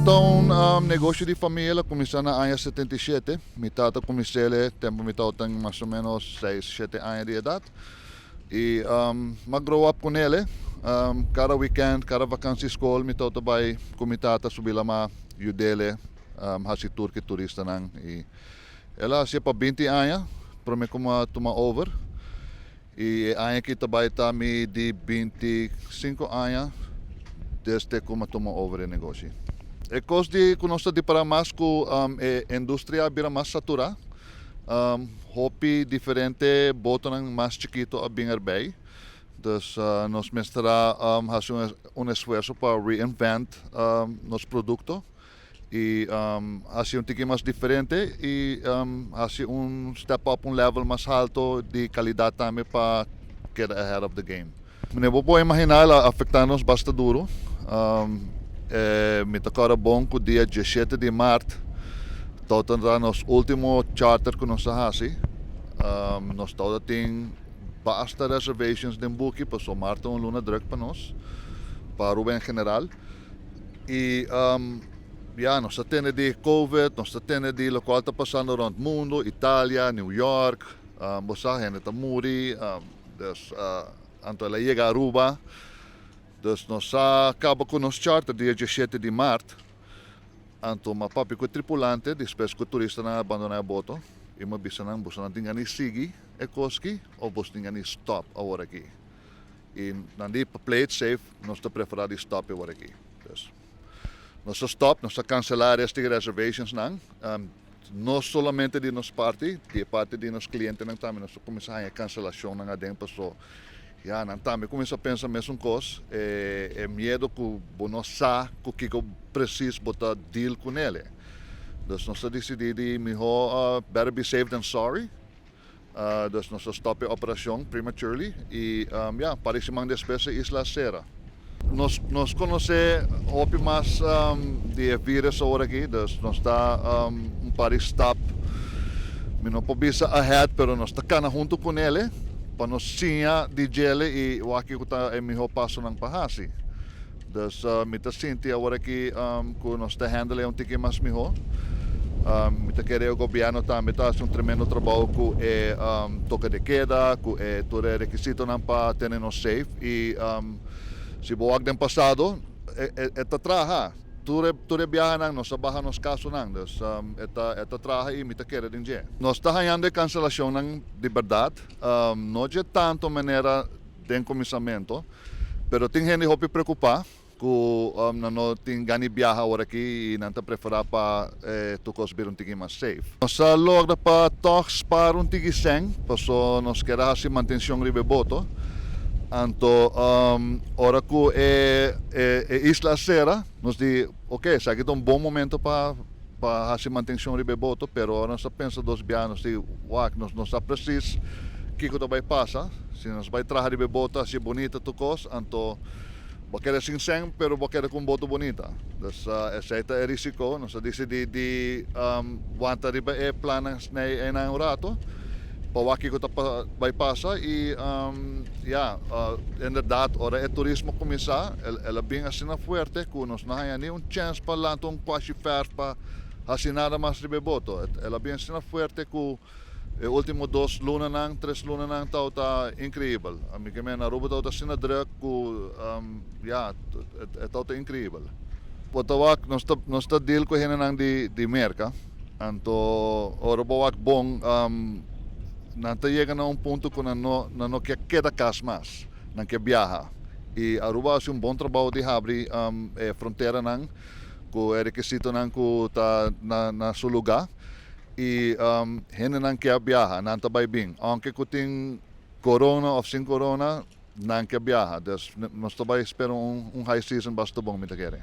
Ta un negoshi di famia, el a kuminsá na aña 77. Mi tata a kumins'é tempu mi tabata mas o ménos 6, 7 aña di edat. I m'a grow up kuné. Kada weekend, kada vakansi skol, mi tabata bai ku mi tata subi laman, yud'é hasi tour ku turistanan. I el a hasi pa 20 aña, promé ku m'a tuma over. I aña aki tambe ta mi di 25 aña desde ku m'a tuma over e negoshi. E kos di ku nos ta para mas ku e industria bira mas saturá. Hopi diferente botonan mas chikitu a bin erbij. Dus nos mester hasi un esfuerso pa reinvent nos produkto i hasi un tiki mas diferente i hasi un step up, un level mas haltu di kalidat tambe pa keda ahead of the game. Mi por imaginá, el a afektá nos basta duru. Mi ta kòrda bon ku dia 17 di mart, tabata nos último charter ku nos a hasi. Nos tabatin basta reservations den buki, paso mart ta un luna drùk pa nos, pa Aruba en general. I ja, nos a tende di COVID, nos a tende di loke ta pasando rònt mundu, Italia, New York, bo sa, hende ta muri, dus anto el a yega Aruba. Dus nos a kaba ku nos charter dia 17 di mart. Anto m'a papia ku tripulante, despues ku turistanan a abandoná e boto. I m'a bisa nan, boso tin gana sigui e kos aki, òf boso tin gana stòp awor aki. I nan di, play it safe, nos ta preferá di stòp awor aki. Dus, nos a stòp, nos a kanselá e reservations nan. No solamente di nos parti, di parti di nos klientenan tambe, nos a kuminsá kanselashon nan aden paso. Ja, nan tambe kuminsá pensa mesun kos, e miedu ku bo no sa ku kiko presis bo ta deal kuné. Dus nos a disidí di mihó better be safe than sorry. Dus nos a stòp e operashon prematurely i ja, par di siman despues e isla a sera. Nos konosé hopi mas di e virus awor aki, dus nos ta un par di stap, mi no por bisa ahead, pero nos ta kana huntu kuné pa nos siña di dje i wak kiko ta e mihó pasonan pa hasi. Dus mi ta sinti awor aki ku nos ta handle un tiki mas mihó. Mi ta kere e gobièrnu tambe ta hasi un tremendo trabou ku e toke de keda, ku e tur e rekisitonan pa tene nos safe i si bo wak den pasado e ta traha. Tur e biahanan nos a baha nos kasonan, dus e ta traha i mi ta kere den dje. Nos ta hañando e kanselashonnan di bèrdat, no dje tantu manera den kuminsamentu, pero tin hende hopi preokupá ku nan no tin gana di biaha awor aki i nan ta preferá pa tur kos bira un tiki mas safe. Nos a logra pa tòg spar un tiki sèn, paso nos ke hasi mantenshon riba e boto. Anto ora ku e isla a sera, nos di, ok, esaki ta un bon momento pa hasi mantenshon riba e boto, pero ora nos a pensa dos biaha, nos di, wak, nos no sa presis kiko ta bai pasa. Si nos bai traha riba e boto hasi bunita tur kos, anto bo keda sin sèn, pero bo keda ku un boto bunita. Dus esei ta e risiko. Nos a disidí di wanta riba e plannan einan un ratu pa wak kiko ta bai pasa i ja, inderdaad, ora e turismo kuminsá, el a bin asina fuerte ku nos no haña ni un chèns pa lanta un kwash'i fèrf pa hasi nada mas riba e boto. El a bin asina fuerte ku e último 2 lunanan, 3 lunanan tabata inkreibel. Ami ke men Aruba tabata asina drùk ku ja, e tabata inkreibel. Bo ta wak, nos ta deal ku hendenan di Merka. Anto ora bo wak bon, nan ta yega na un punto ku nan no ke keda kas mas, nan ke biaha. I Aruba a hasi un bon trabou di habri e fronteranan ku e rekisitonan ku ta na su lugá. I hendenan ke biaha, nan ta bai bin. Aunke ku tin corona òf sin corona, nan ke biaha. Dus nos ta bai spera un high season basta bon, mi ta kere.